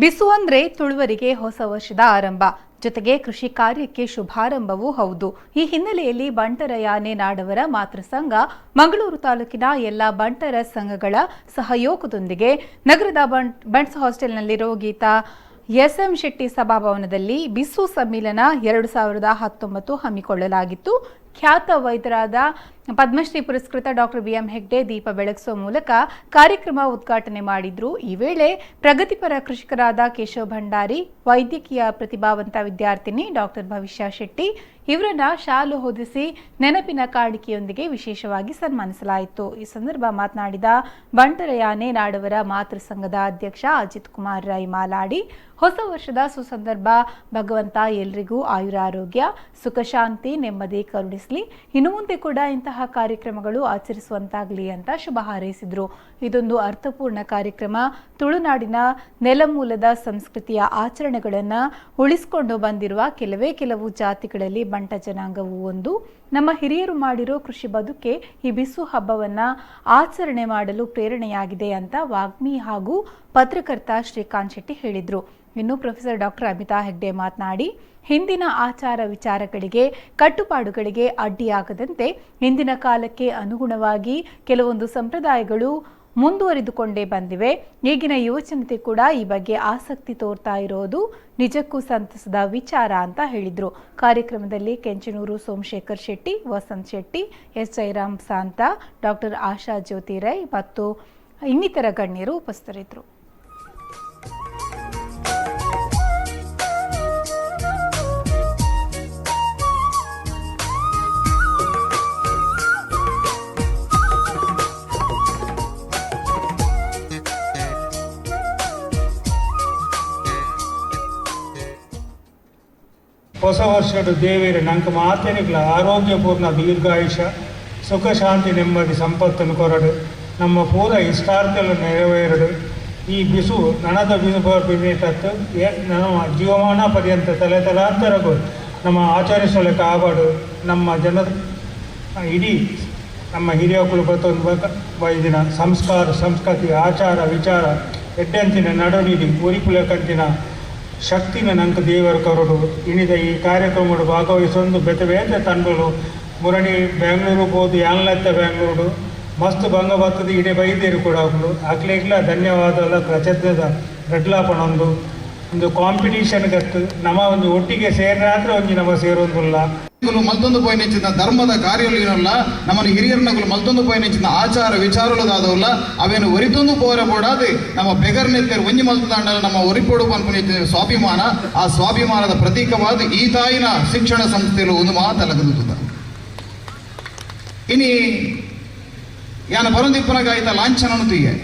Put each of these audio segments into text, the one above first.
ಬಿಸು ಅಂದ್ರೆ ತುಳುವರಿಗೆ ಹೊಸ ವರ್ಷದ ಆರಂಭ, ಜೊತೆಗೆ ಕೃಷಿ ಕಾರ್ಯಕ್ಕೆ ಶುಭಾರಂಭವೂ ಹೌದು. ಈ ಹಿನ್ನೆಲೆಯಲ್ಲಿ ಬಂಟರ ಯಾನೆ ನಾಡವರ ಮಾತೃ ಸಂಘ ಮಂಗಳೂರು ತಾಲೂಕಿನ ಎಲ್ಲ ಬಂಟರ ಸಂಘಗಳ ಸಹಯೋಗದೊಂದಿಗೆ ನಗರದ ಬಂಟ್ಸ್ ಹಾಸ್ಟೆಲ್ನಲ್ಲಿರೋ ಗೀತಾ ಎಸ್ಎಂ ಶೆಟ್ಟಿ ಸಭಾಭವನದಲ್ಲಿ ಬಿಸು ಸಮ್ಮಿಲನ 2019 ಹಮ್ಮಿಕೊಳ್ಳಲಾಗಿತ್ತು. ಖ್ಯಾತ ವೈದ್ಯರಾದ ಪದ್ಮಶ್ರೀ ಪುರಸ್ಕೃತ ಡಾಕ್ಟರ್ ಬಿಎಂ ಹೆಗ್ಡೆ ದೀಪ ಬೆಳಗಿಸುವ ಮೂಲಕ ಕಾರ್ಯಕ್ರಮ ಉದ್ಘಾಟನೆ ಮಾಡಿದ್ರು. ಈ ವೇಳೆ ಪ್ರಗತಿಪರ ಕೃಷಿಕರಾದ ಕೇಶವ್ ಭಂಡಾರಿ, ವೈದ್ಯಕೀಯ ಪ್ರತಿಭಾವಂತ ವಿದ್ಯಾರ್ಥಿನಿ ಡಾಕ್ಟರ್ ಭವಿಷ್ಯ ಶೆಟ್ಟಿ ಇವರನ್ನ ಶಾಲು ಹೊದಿಸಿ ನೆನಪಿನ ಕಾಣಿಕೆಯೊಂದಿಗೆ ವಿಶೇಷವಾಗಿ ಸನ್ಮಾನಿಸಲಾಯಿತು. ಈ ಸಂದರ್ಭ ಮಾತನಾಡಿದ ಬಂಟರ ಯಾನೆ ನಾಡವರ ಮಾತೃ ಸಂಘದ ಅಧ್ಯಕ್ಷ ಅಜಿತ್ ಕುಮಾರ್ ರೈ ಮಾಲಾಡಿ, ಹೊಸ ವರ್ಷದ ಸುಸಂದರ್ಭ ಭಗವಂತ ಎಲ್ರಿಗೂ ಆಯುರಾರೋಗ್ಯ, ಸುಖ, ಶಾಂತಿ, ನೆಮ್ಮದಿ ಕರುಣಿಸಲಿ. ಇನ್ನು ಮುಂದೆ ಕೂಡ ಇಂತಹ ಕಾರ್ಯಕ್ರಮಗಳು ಆಚರಿಸುವಂತಾಗಲಿ ಅಂತ ಶುಭ ಹಾರೈಸಿದರು. ಇದೊಂದು ಅರ್ಥಪೂರ್ಣ ಕಾರ್ಯಕ್ರಮ. ತುಳುನಾಡಿನ ನೆಲಮೂಲದ ಸಂಸ್ಕೃತಿಯ ಆಚರಣೆಗಳನ್ನು ಉಳಿಸಿಕೊಂಡು ಬಂದಿರುವ ಕೆಲವೇ ಕೆಲವು ಜಾತಿಗಳಲ್ಲಿ ಬಂಟ ಜನಾಂಗವೂ ಒಂದು. ನಮ್ಮ ಹಿರಿಯರು ಮಾಡಿರೋ ಕೃಷಿ ಬದುಕೆ ಈ ಬಿಸು ಹಬ್ಬವನ್ನು ಆಚರಣೆ ಮಾಡಲು ಪ್ರೇರಣೆಯಾಗಿದೆ ಅಂತ ವಾಗ್ಮಿ ಹಾಗೂ ಪತ್ರಕರ್ತ ಶ್ರೀಕಾಂತ್ ಶೆಟ್ಟಿ ಹೇಳಿದರು. ಇನ್ನು ಪ್ರೊಫೆಸರ್ ಡಾಕ್ಟರ್ ಅಮಿತಾ ಹೆಗ್ಡೆ ಮಾತನಾಡಿ, ಹಿಂದಿನ ಆಚಾರ ವಿಚಾರಗಳಿಗೆ, ಕಟ್ಟುಪಾಡುಗಳಿಗೆ ಅಡ್ಡಿಯಾಗದಂತೆ ಇಂದಿನ ಕಾಲಕ್ಕೆ ಅನುಗುಣವಾಗಿ ಕೆಲವೊಂದು ಸಂಪ್ರದಾಯಗಳು ಮುಂದುವರಿದುಕೊಂಡೇ ಬಂದಿವೆ. ಈಗಿನ ಯುವಜನತೆ ಕೂಡ ಈ ಬಗ್ಗೆ ಆಸಕ್ತಿ ತೋರ್ತಾ ಇರೋದು ನಿಜಕ್ಕೂ ಸಂತಸದ ವಿಚಾರ ಅಂತ ಹೇಳಿದರು. ಕಾರ್ಯಕ್ರಮದಲ್ಲಿ ಕೆಂಚನೂರು ಸೋಮಶೇಖರ್ ಶೆಟ್ಟಿ, ವಸಂತ್ ಶೆಟ್ಟಿ, ಎಸ್ ಜಯರಾಮ್ ಸಾಂತಾ, ಡಾಕ್ಟರ್ ಆಶಾ ಜ್ಯೋತಿ ರೈ ಮತ್ತು ಇನ್ನಿತರ ಗಣ್ಯರು ಉಪಸ್ಥಿತರಿದ್ದರು. ಹೊಸ ವರ್ಷದ ದೇವಿರ ನಂಕ ಮಾತೆನಿಗ್ಲ ಆರೋಗ್ಯಪೂರ್ಣ ದೀರ್ಘಾಯುಷ, ಸುಖ, ಶಾಂತಿ, ನೆಮ್ಮದಿ, ಸಂಪತ್ತನ್ನು ಕೊರಡು, ನಮ್ಮ ಪೂರ ಇಷ್ಟಾರ್ಥಗಳು ನೆರವೇರಡು. ಈ ಬಿಸು ನನದ ಬಿಸು ಬಿನೇಟತ್ತು ನಮ್ಮ ಜೀವಮಾನ ಪರ್ಯಂತ ತಲೆ ತಲಾಂತರಗೂ ನಮ್ಮ ಆಚರಿಸಲು ಕಾಪಾಡು. ನಮ್ಮ ಜನ ಇಡೀ ನಮ್ಮ ಹಿರಿಯಕುಲು ಬತ್ತೊಂದು ಬೈದಿನ ಸಂಸ್ಕಾರ, ಸಂಸ್ಕೃತಿ, ಆಚಾರ ವಿಚಾರ ಎಡ್ಡೆಂತಿನ ನಡುನಿಡಿ ಉರಿಪುಲಕಂತಿನ ಶಕ್ತಿನ ನಂಕ ದೇವರ ಕರುಡು. ಇನಿದ ಈ ಕಾರ್ಯಕ್ರಮಡು ಭಾಗವಹಿಸೊಂದು ಬೇತೆ ಬೇತೆ ತಂಡಲು ಮುರಣಿ ಬೆಂಗಳೂರು ಪೋದು ಯಾನ್ಲತ್ತ ಬೆಂಗಳೂರು ಮಸ್ತ್ ಭಂಗ ಬರ್ತದೆ ಇಡೀ ಬೈದೇರು ಕೂಡ ಅಕ್ಲು ಅಕ್ಲೆಗ್ಲ ಧನ್ಯವಾದ. ಕೃತಜ್ಞದ ರಡ್ಲಾಪಣೊಂದು ಒಂದು ಕಾಂಪಿಟೀಷನ್ ಗತ್ತು ನಮ್ಮ ಒಂದು ಒಟ್ಟಿಗೆ ಸೇರಿದ್ರೆ ಒಂಜಿ ನಮ್ಮ ಸೇರೊಂದುಲ್ಲ. ಮಲ್ತೊಂದು ಪೋಯಿನಿಂಚಿನ ಧರ್ಮದ ಕಾರ್ಯಗಳು ನಮ್ಮನ್ನು ಹಿರಿಯರ್ನಗುಲು ಮಲ್ತೊಂದು ಪೋಯಿನಿಂಚಿನ ಆಚಾರ ವಿಚಾರಗಳು ದಾದವಲ್ಲ ಅವೇನು ಒರಿತೊಂದು ಪೋರ ಬೋಡಾದು ನಮ್ಮ ಬೆಗರ್ನೆತ್ತೇರು ಒಂಜಿ ಮಲ್ತದಾಂಡ ನಮ್ಮ ಒರಿಪೋಡು ಪನ್ಪುನಿ ಸ್ವಾಭಿಮಾನ, ಆ ಸ್ವಾಭಿಮಾನದ ಪ್ರತೀಕವಾದ ಈ ತಾಯಿನ ಶಿಕ್ಷಣ ಸಂಸ್ಥೆಗಳು ಒಂದು ಮಾತಲಗದುತ್ತ. ಇನಿ ಯಾನ ಬರಂದಿಪ್ಪನಗಾಯ್ತ ಲಾಂಛನನು ತೀಯೆ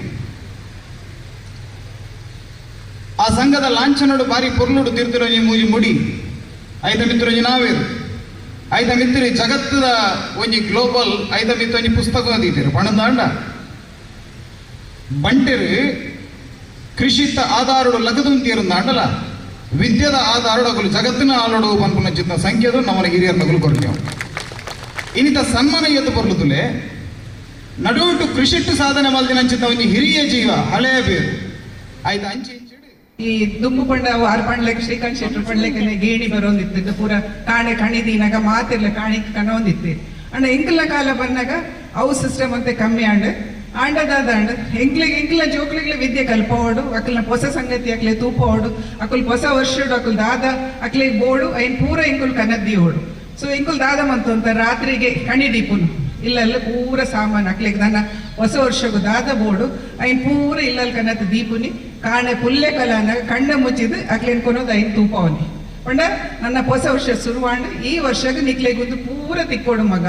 ಆ ಸಂಘದ ಲಾಂಛನಡು ಬಾರಿ ಪೊರ್ಲುಡು ತಿರ್ತಿರೋಜಿ ಮೂಜಿ ಮುಡಿ ಐತ ಮಿತ್ರೊಂಜಿ ನಾವೇರು ಐತ ಮಿತ್ರಿ ಜಗತ್ತದ ಒಂಜಿ ಗ್ಲೋಬಲ್ ಐತ ಮಿತ್ರ ಒಂಜಿ ಪುಸ್ತಕ ದೀತಿರು ಪಣಂದಾಂಡ ಬಂಟೆರು ಕೃಷಿತ ಆಧಾರಡು ಲಗದುಂತೀರುಂದಾಂಡಲ ವಿದ್ಯದ ಆಧಾರಡು ಜಗತ್ತಿನ ಆಲೋಡು ಪನ್ಪುನ ಚಿತ್ತ ಸಂಖ್ಯೆದು ನಮ್ಮನ ಹಿರಿಯರ ನಗುಲು ಕೊರ್ಲೇವು. ಇನ್ನಿತ ಸನ್ಮಾನ ಎದ್ದು ಬರ್ಲುದುಲೆ ನಡುವಿಟ್ಟು ಕೃಷಿಟ್ಟು ಸಾಧನೆ ಮಲ್ದಿನಂಚಿತ ಒಂಜಿ ಹಿರಿಯ ಜೀವ ಹಳೆಯ ಬೇರು ಆಯ್ತು ಅಂಚೆ ಈ ದುಂಬು ಪಂಡ ವಾರ ಪಂಡ್ಲೆಕ್ ಶ್ರೀಕಾಂತ್ ಶೆಟ್ಟರ್ ಪಂಡ್ಲೆಕ್ ಗೇಣಿ ಬರೋಂದಿತ್ತು ಪೂರ ಕಾಣೆ ಕಣಿದೀನಾಗ ಮಾತಿರ್ಲ ಕಾಣಿ ಕಣೋಂದಿತ್ತು. ಅಂಡ ಎಂಕ್ಲ ಕಾಲ ಬಂದಾಗ ಅವು ಸಿಸ್ಟಮ್ ಅಂತೆ ಕಮ್ಮಿ ಆಂಡ್ ಆಂಡದಾದ ಅಂಡ್ ಎಂಕ್ಲಿಗೆ ಎಂಕ್ಲ ಜೋಕ್ಲಿಗ್ಲ ವಿದ್ಯೆ ಕಲ್ಪೋಡು ಅಕ್ಲ್ನ ಹೊಸ ಸಂಗತಿ ಅಕ್ಲೆ ತೂಪೋಡು ಅಕುಲ್ ಹೊಸ ವರ್ಷಡು ಅಕುಲ್ ದಾದ ಅಕ್ಲೆ ಬೋಡು ಐನ್ ಪೂರ ಎಂಕುಲ್ ಕನದ್ದಿ ಓಡು. ಸೊ ಎಂಕುಲ್ ದಾದ ಮಂತು ರಾತ್ರಿಗೆ ಕಣಿ ದೀಪುನು ಇಲ್ಲೆಲ್ಲ ಪೂರ ಸಾಮಾನು ಅಕ್ಲಿಗೆ ನನ್ನ ಹೊಸ ವರ್ಷಗೂ ದಾದ ಬೋಡು ಐನ್ ಪೂರ ಇಲ್ಲಲ್ಲಿ ಕನತ್ ದೀಪುನಿ ಕಾಣೆ ಪುಲ್ಲೆ ಕಲಾನ ಕಣ್ಣ ಮುಚ್ಚಿದ್ದು ಅಕ್ಲೇನ್ ಕೊನೋದು ಐನ್ ತೂಪವನಿ ಪಂಡ ನನ್ನ ಹೊಸ ವರ್ಷ ಶುರುವಾಂಡ್ ಈ ವರ್ಷಕ್ಕೆ ನಿಕ್ಲೆಗೊಂದು ಪೂರ ತಿಕ್ಕೋಡು ಮಗ.